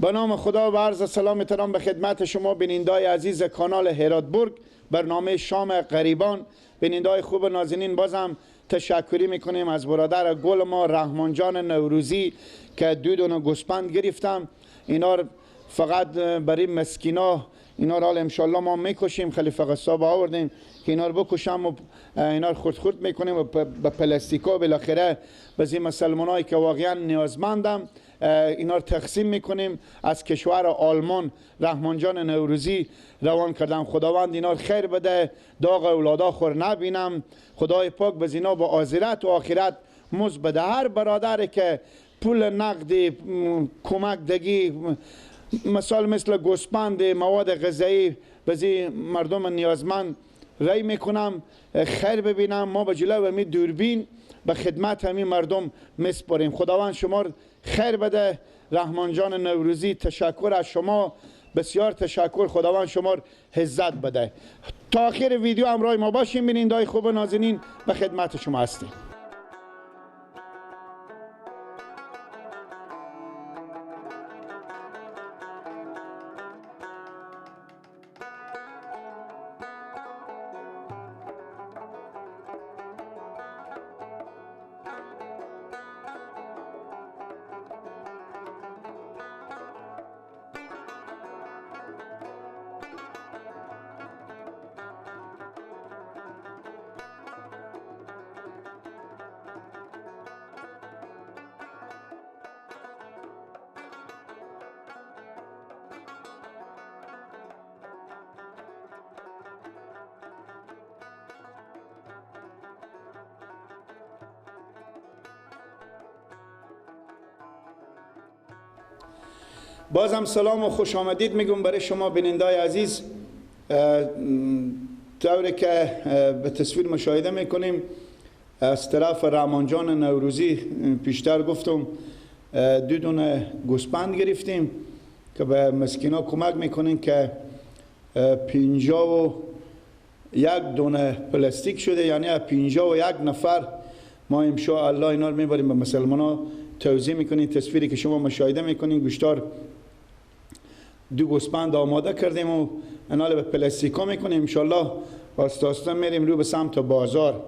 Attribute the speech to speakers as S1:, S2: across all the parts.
S1: به نام خدا و عرض سلام احترام به خدمت شما بینندای عزیز کانال هراتبرگ، برنامه شام غریبان. بینندای خوب نازنین، بازم تشکری میکنیم از برادر گل ما رحمان جان نوروزی که دو دونه گوسپند گرفتم. اینا فقط برای مسکینا، اینا رو انشالله ما میکشیم، خلیفه قصاب آوردیم که اینا رو بکشم و اینا رو خرد خرد میکنیم و به پلاستیکا بالاخره به مسلمانایی که واقعا نیازمندم اینا رو تقسیم میکنیم. از کشور آلمان رحمان جان نوروزی روان کردم. خداوند اینا رو خیر بده، داغ اولادا خور نبینم. خدای پاک به اینا با آزرت و آخرت مز بده. هر برادری که پول نقدی کمک دگی مثال مثل گوسپند، مواد غذایی به مردم نیازمند رای میکنم، خیر ببینم. ما به جلو می دوربین به خدمت همین مردم میسپاریم. خداوند شما خیر بده. رحمان جان نوروزی تشکر از شما، بسیار تشکر. خداوند شما عزت بده. تا آخر ویدیو همراه ما باشیم. بینندای خوب و نازنین، به خدمت شما هستیم. بازم سلام و خوش آمدید میگم برای شما بینندای عزیز. طوری که به تصویر مشاهده میکنیم از طرف رحمان جان نوروزی پیشتر گفتم دو دونه گوسپند گرفتیم که به مسکینا کمک میکنیم که 51 دونه پلاستیک شده، یعنی 51 نفر ما انشاءالله اینا رو میبریم به مسلمان ها توزیع میکنیم. تصویری که شما مشاهده میکنین گوشتار دو گوسپند آماده کردیم و اینا به پلاستیکا میکنیم. انشالله آسته آسته میریم رو به سمت بازار.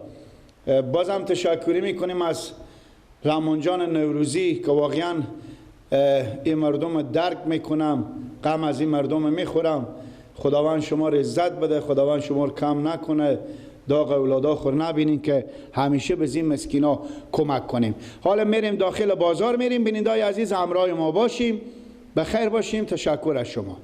S1: بازم تشکری میکنیم از رحمان جان نوروزی که واقعا این مردم درک میکنم، غم از این مردم میخورم. خداوند شما رو عزت بده، خداوند شما رو کم نکنه، داغ اولادا خور نبینین که همیشه به این مسکینا کمک کنیم. حالا میریم داخل بازار میریم. بینندای عزیز همراه ما باشیم، به خیر باشیم. تشکر از شما.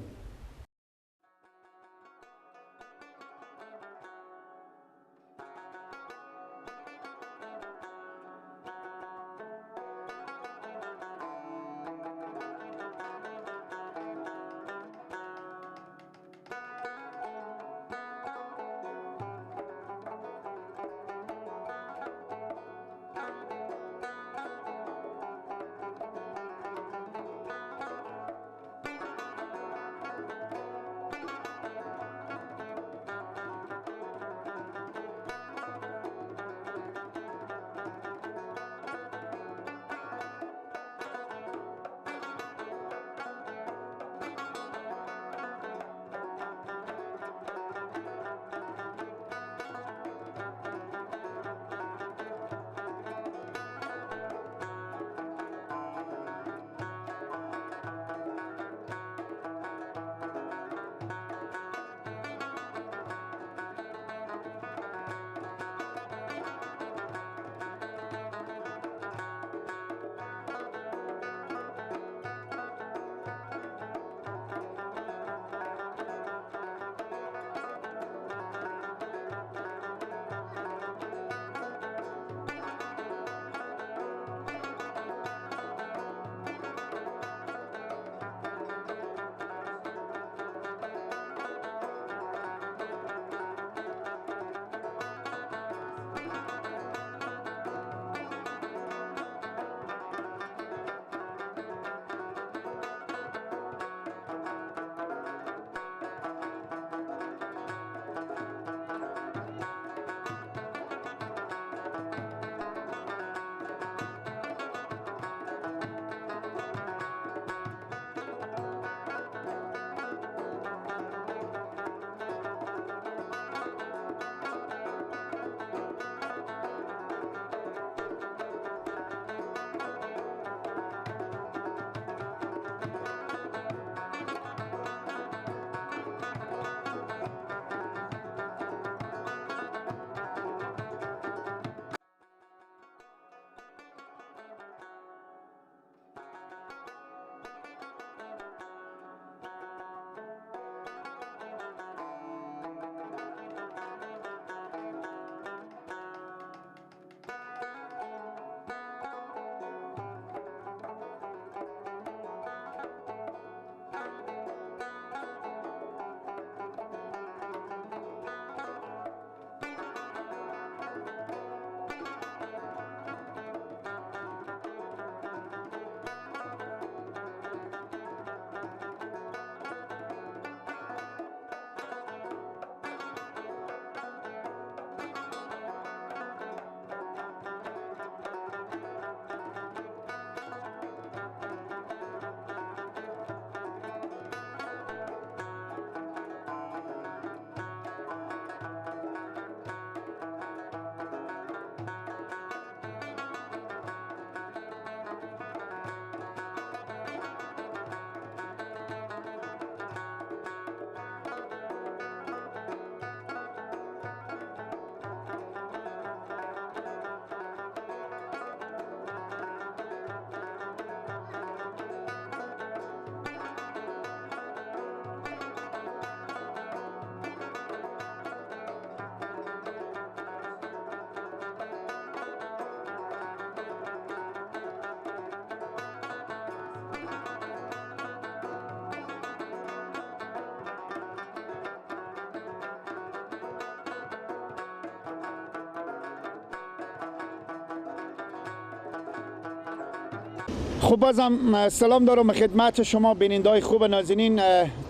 S1: خب بازم سلام دارم خدمت شما بینندای خوب نازنین.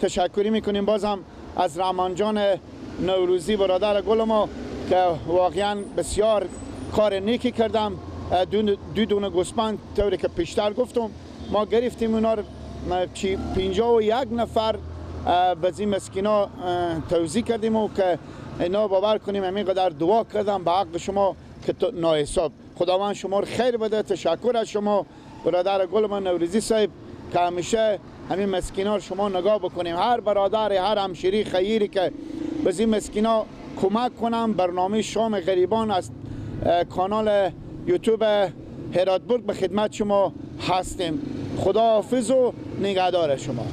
S1: تشکری میکنیم بازم از رحمان جان نوروزی برادر گل ما که واقعا بسیار کار نیکی کردم. دو دونه گوسفند طوری که پیشتر گفتم ما گرفتیم اونا رو، 51 نفر به این مسکینا توزیع کردیم و که اینا باور کنیم همین قدر دعا کردم به حق شما که ناحساب. خداوند شما رو خیر بده. تشکر از شما برادر گل من نوروزی صاحب که همیشه همین مسکینا رو شما نگاه بکنیم. هر برادر، هر همشیری خیری که به این مسکینا کمک کنم. برنامه شام غریبان از کانال یوتیوب هراتبرگ به خدمت شما هستیم. خدا حافظ و نگهدار شما.